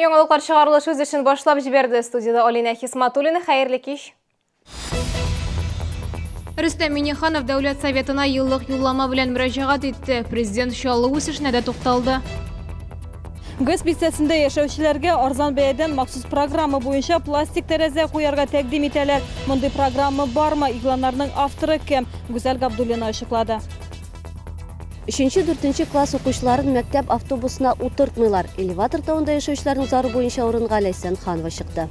Яңалыклар чыгарылыш үз эшен башлап җибәрде. Студиядә Алинә Хисматуллина. Хәерле кич. Рөстәм Минниханов Дәүләт Советына еллык юллама белән мөрәҗәгать итте. Президент Чаллы үсешенә дә тукталды. ГЭС бистәсендә яшәүчеләргә арзан бәядән махсус программа буенча пластик тәрәзә куярга тәкъдим итәләр. Мондый программа бармы? Игъланнарның авторы кем? Гүзәл Габдуллина ачыклады. Өченче-дүртенче класс укучыларын мәктәп автобусына утыртмыйлар. Элеватор тавында яшәүчеләрнең зары буенча урынга Ләйсән Ханова чыкты.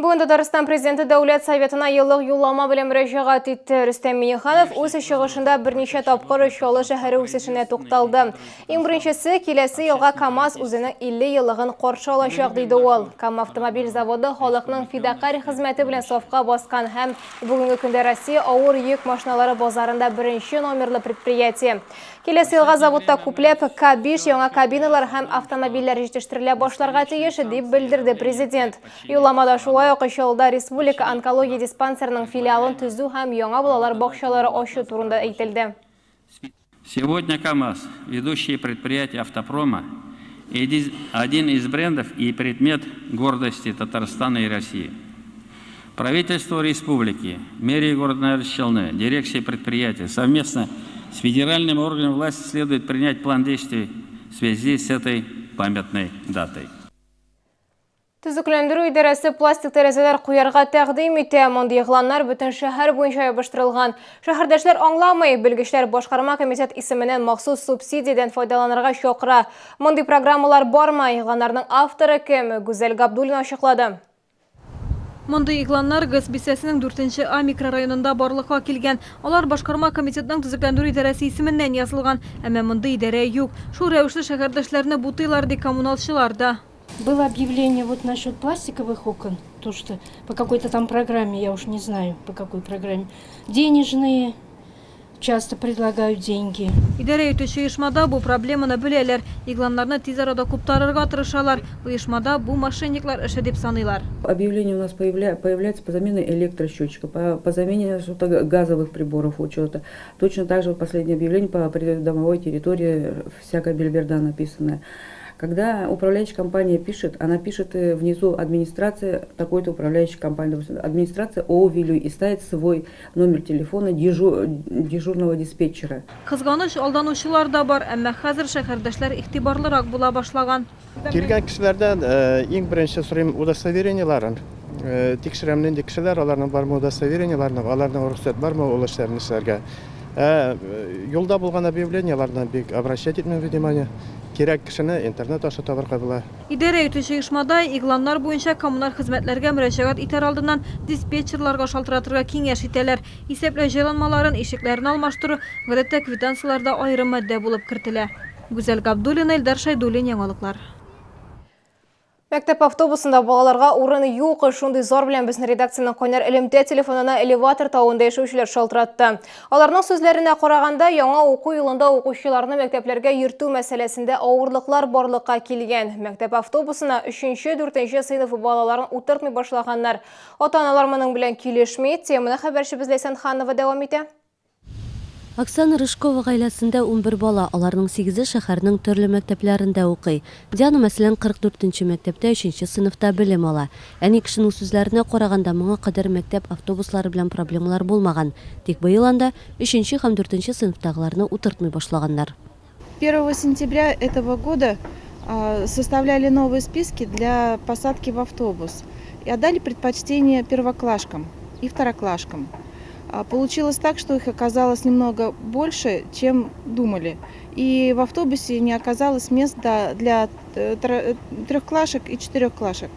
Бүген Татарстан Президенты Дәүләт Советына еллык юллама белән мөрәҗәгать итте. Рөстәм Миңнеханов үз чыгышында берничә тапкыр Чаллы шәһәре үсешенә тукталды. Иң беренчесе, киләсе елга КАМАЗ үзенең 50 еллыгын каршы алачак, диде ул. Кама автомобиль заводы халыкның фидакарь хезмәте белән сафка баскан һәм Бүгенге көндә Россия авыр йөк машиналары базарында беренче номерлы предприятие. Киләсе елга заводта күпләп К5 яңа кабиналар һәм автомобильләр җитештерелә башларга тиеш, дип белдерде Президент. Юлламада шулай ук Чаллыда республика онкология диспансерының филиалын төзү һәм яңа балалар бакчалары ачу турында әйтелде. Сегодня КАМАЗ, ведущее предприятие автопрома, один из брендов и предмет гордости Татарстана и России. Правительство республики, мэрия города Норильск-Челны, дирекция предприятия совместно с федеральным органом власти следует принять план действий в связи с этой памятной датой. Төзекләндерү идарәсе пластик тәрәзәләр куярга тәкъдим итә. Мондый игъланнар бөтен шәһәр буенча ябыштырылган. Шәһәрдәшләр аңламый, белгечләр башкарма комитет исеменнән махсус субсидиядән файдаланырга чакыра. Мондый программалар бармы? Игъланнарның авторы кем? Гүзәл Габдуллина ачыклады. Мондый игъланнар ГЭС бистәсенең дүртенче А микрорайонында барлыкка килгән. Алар башкарма комитетның төзекләндерү идарәсе исеменнән язылган. Әмма мондый идарә юк. Шул рәвешле шәһәрдәшләрне бутыйлар, ди коммуналчылар да. Было объявление вот насчет пластиковых окон, то что по какой-то там программе, я уж не знаю, по какой программе, денежные, часто предлагают деньги. Идарә итүче оешмада бу проблеманы беләләр. Игъланнарны тиз арада куптарырга тырышалар. Оешмада бу мошенниклар эше дип саныйлар. Объявление у нас появляется по замене электросчетчика, по замене что-то газовых приборов учета. Точно так же вот последнее объявление по придомовой территории, всякая бельберда написанная. Когда управляющая компания пишет, она пишет э, внизу администрация такой-то управляющей компании, допустим, администрация ООО «Вилюй» и ставит свой номер телефона дежурного диспетчера. Кызганыч, алданучылар да бар, әмма хәзер шәһәрдәшләр игътибарлырак була башлаган. Килгән кешеләрдән э, иң беренче сорыйм удостоверениеларын. Э, тикшерәм нинди кешеләр, аларның бармы удостоверениеларының, аларның рөхсәт бармы ул эшләрне эшләргә. Ә юлда булган объявлениеларны бик обращать итмим внимание. Кирәк кешене интернет аша табарга була. Идарә итүче оешмада игъланнар буенча коммуналь хезмәтләргә мөрәҗәгать итәр алдыннан диспетчерларга шалтыратырга киңәш итәләр. Исәпләү җайланмаларын, ишекләрне алмаштыру, гадәттә, квитанцияләрдә аерым маддә булып кертелә. Гүзәл Габдуллина, Илдар Шәйдуллин, Яңалыклар. Мәктәп автобусында балаларга урын юк. Шундый зар белән безнең редакциянең кайнар элемтә телефонына элеватор тавында яшәүчеләр шалтыратты. Аларның сүзләренә караганда, яңа уку елында укучыларны мәктәпләргә йөртү мәсьәләсендә авырлыклар барлыкка килгән. Мәктәп автобусына 3-4 сыйныф балаларын утыртмый башлаганнар. Ата-аналар моның белән килешми. Теманы хәбәрчебез Ләйсән Ханова дәвам итә. Оксана Рыжкова гаиләсендә 11 бала, аларның сигезе шәһәрнең төрле мәктәпләрендә укый. Диана, мәсәлән, 44 нче мәктәптә өченче сыйныфта белем ала. Әни кешенең сүзләренә караганда, моңа кадәр мәктәп автобуслары белән проблемалар булмаган. Тик быел анда өченче һәм дүртенче сыйныфтагыларны утыртмый башлаганнар. Первого сентября этого года составляли новые списки для посадки в автобус и отдали предпочтение первоклашкам и второклашкам. Получилось так, что их оказалось немного больше, чем думали. И в автобусе не оказалось мест для трехклашек и четырехклашек.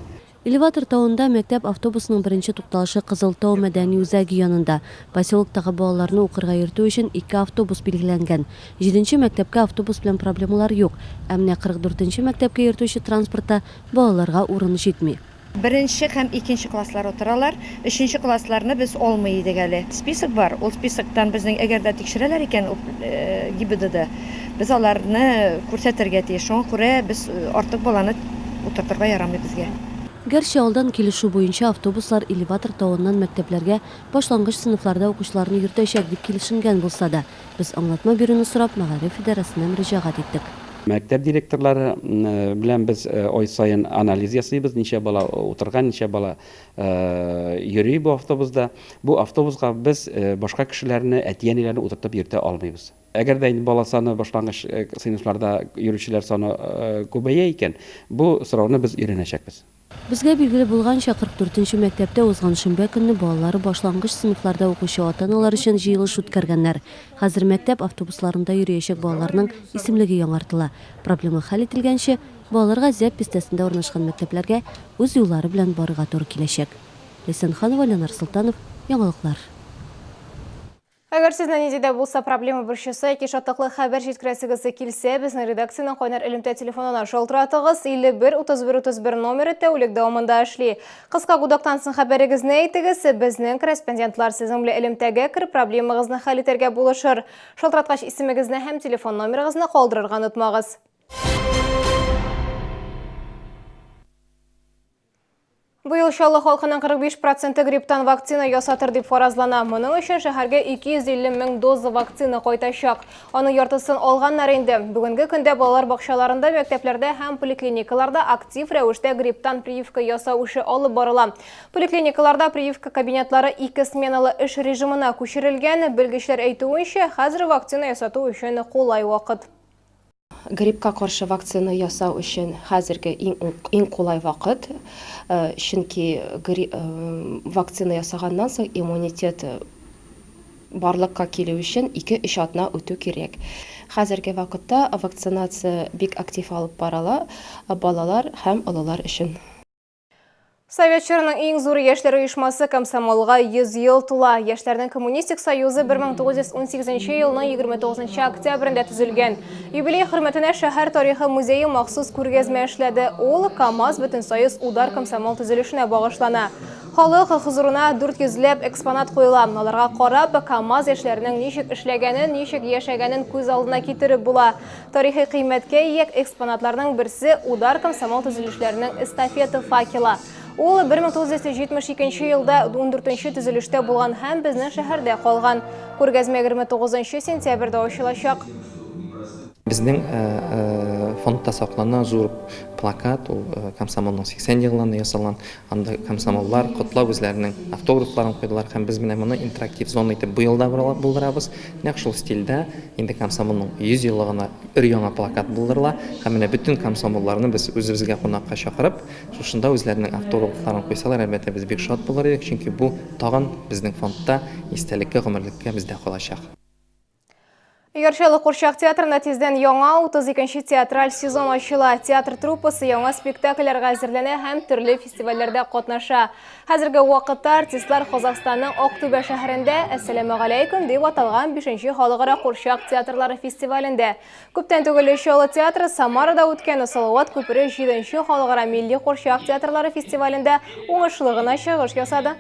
Элеватор тавында мәктәп автобусының беренче тукталышы Кызыл тау мәдәни үзәге янында. Поселоктагы балаларны укырга йөртү өчен ике автобус билгеләнгән. Җиденче мәктәпкә автобус белән проблемалар юк. Ә менә 44 нче мәктәпкә йөртүче транспортта балаларга урын җитми. Беренче һәм икенче класслар утыралар. Өченче классларны без алмый идек әле. Список бар, ул списоктан безнең әгәр дә тикшерәләр икән ГИБДД, без аларны күрсәтергә тиеш. Шуңа күрә без артык баланы утыртырга ярамый безгә. Гәрчә алдан килешү буенча автобуслар Элеватор тавыннан мәктәпләргә башлангыч сыйныфларда укучыларны йөртәчәк дип килешенгән булса да, без аңлатма бирүне сорап мәгариф идарәсенә мөрәҗәгать иттек. Мәктәп директорлары белән без ай саен анализ ясыйбыз, ничә бала утырган, ничә бала йөри бу автобуста. Бу автобуска без башка кешеләрне, әти-әниләрне утыртып йөртә алмыйбыз. Әгәр дә инде бала саны башлангыч сыйныфларда йөрүчеләр саны күбәя икән, бу сорауны без өйрәнәчәкбез. Безгә билгеле булганча, 44 нче мәктәптә узган шимбә көнне балалары башлангыч сыйныфларда укучы ата-аналар өчен җыелыш үткәргәннәр. Хәзер мәктәп автобусларында йөриячәк балаларның исемлеге яңартыла. Проблема хәл ителгәнче, балаларга Зәб бистәсендә урнашкан мәктәпләргә үз юллары белән барырга туры киләчәк. Ләйсән Ханова, Ленар Солтанов, Яңалыклар. Әгәр сезне нинди дә булса проблема борчыса яки шатлыклы хәбәр җиткерәсегез килсә, безнең редакциянең кайнар элемтә телефонына шалтыратыгыз. 51 31 31 номеры тәүлек дәвамында эшли. Кыска гудоктан соң хәбәрегезне әйтегез, безнең корреспондентлар сезнең белән элемтәгә кереп, проблемагызны хәл итәргә булышыр. Шалтыраткач исемегезне һәм телефон номерыгызны калдырырга онытмагыз. Быел Чаллы халкының 45 проценты грипптан вакцина ясатыр дип фаразлана. Моның өчен шәһәргә 250 мең доза вакцина кайтачак. Аның яртысын алганнар инде. Бүгенге көндә балалар бакчаларында, мәктәпләрдә һәм поликлиникаларда актив рәвештә грипптан прививка ясау эше алып барыла. Поликлиникаларда прививка кабинетлары ике сменалы эш режимына күчерелгән. Белгечләр әйтүенчә, хәзер вакцина ясату өчен кулай вакыт. Гриппка каршы вакцина ясау өчен хәзерге иң иң кулай вакыт, чөнки вакцина ясаганнан соң иммунитет барлыкка килү өчен ике-өч атна үтү кирәк. Хәзерге вакытта вакцинация бик актив алып барыла балалар һәм олылар өчен. Совет чорының иң зур яшьләр оешмасы Комсомолга 100 ел тула. Яшьләрнең коммунистик союзы 1918 елның 29 октябрендә төзелгән. Юбилей хөрмәтенә шәһәр тарихы музее махсус күргәзмә эшләде. Ул КАМАЗ Бөтенсоюз удар комсомол төзелешенә багышлана. Халык хозурына 400 ләп экспонат куела. Аларга карап, КАМАЗ яшьләренең ничек эшләгәнен, ничек яшәгәнен күз алдына китереп була. Тарихи кыйммәткә ия экспонатларның берсе Удар комсомол төзелешләренең эстафета факелы. Ул 1972 елда 14 нче төзелештә булган һәм безнең шәһәрдә калган. Күргәзмә 29 сентябрьдә ачылачак. Безнең фондта саклана зур плакат, ул комсомолның 80 еллыгына ясалган. Анда комсомоллар котлап үзләренең автографларын куйдылар һәм без менә моны интерактив зона итеп быел да булдырабыз. Нәкъ шул стильдә инде комсомолның 100 еллыгына өр-яңа плакат булдырыла һәм менә бөтен комсомолларны без үзебезгә кунакка чакырып, шушында үзләренең автографларын куйсалар, әлбәттә, без бик шат булыр идек, чөнки бу тагын безнең фондта истәлеккә, гомерлеккә бездә калачак. Яр Чаллы курчак театрында тиздән яңа 32 нче театраль сезон ачыла. Театр труппасы яңа спектакльләргә әзерләнә һәм төрле фестивальләрдә катнаша. Хәзерге вакытта артистлар Казахстанның Актүбә шәһәрендә Әссәламегаләйкүм дип аталган 5 нче халыкара курчак театрлары фестивалендә. Күптән түгел Чаллы театры Самарада үткән Салават күпере 7 нче халыкара милли курчак театрлары фестивалендә уңышлы гына чыгыш ясады.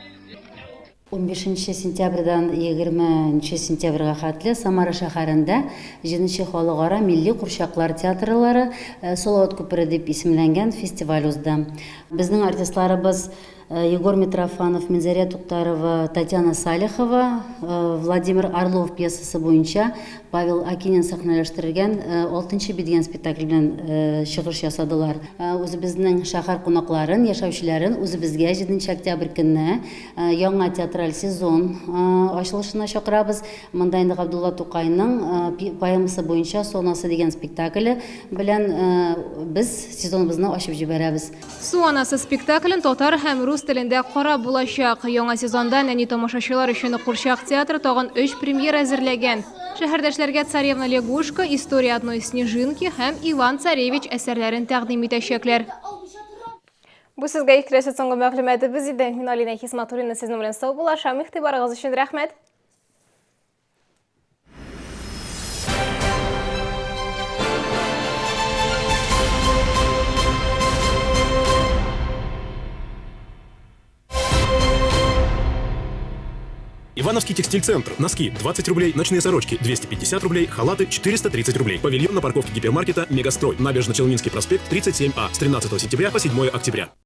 Унбишенче сентябрьдән егерменче сентябрьгә хәтле Самара шәһәрендә җиденче халыкара милли курчаклар театрлары Салават күпере дип исемләнгән фестиваль узды. Безнең артистларыбыз Егор Митрофанов, Минзәрия Туктарова, Татьяна Салихова Владимир Орлов пьесасы буенча Павел Акинин сәхнәләштергән Алтынчы бит дигән спектакль белән чыгыш ясадылар. Үзебезнең шәһәр кунакларын, яшәүчеләрен үзебезгә җиденче октябрь көнне Яңа театраль сезон ачылышына чакырабыз. Монда инде Габдулла Тукайның поэмасы буенча Су анасы дигән спектакле белән без сезоныбызны ачып җибәрәбез. Су анасы спектаклен татар һәм рус телендә карап булачак. Яңа сезонда нәни тамашачылар өчен Курчак театры тагын өч премьера әзерләгән. Шәһәрдәшләргә Царевна Лягушка, История одной снежинки һәм Иван Царевич әсәрләрен тәкъдим итәчәкләр. Бу сезгә иткерәсе соңгы мәгълүматыбыз иде. Мин Алина Хисматуллина сезнең белән саубуллашам. Игътибарыгыз өчен рәхмәт. Ивановский текстиль-центр. Носки 20 рублей, ночные сорочки 250 рублей, халаты 430 рублей. Павильон на парковке гипермаркета «Мегастрой». Набережно-Челнинский проспект 37А с 13 сентября по 7 октября.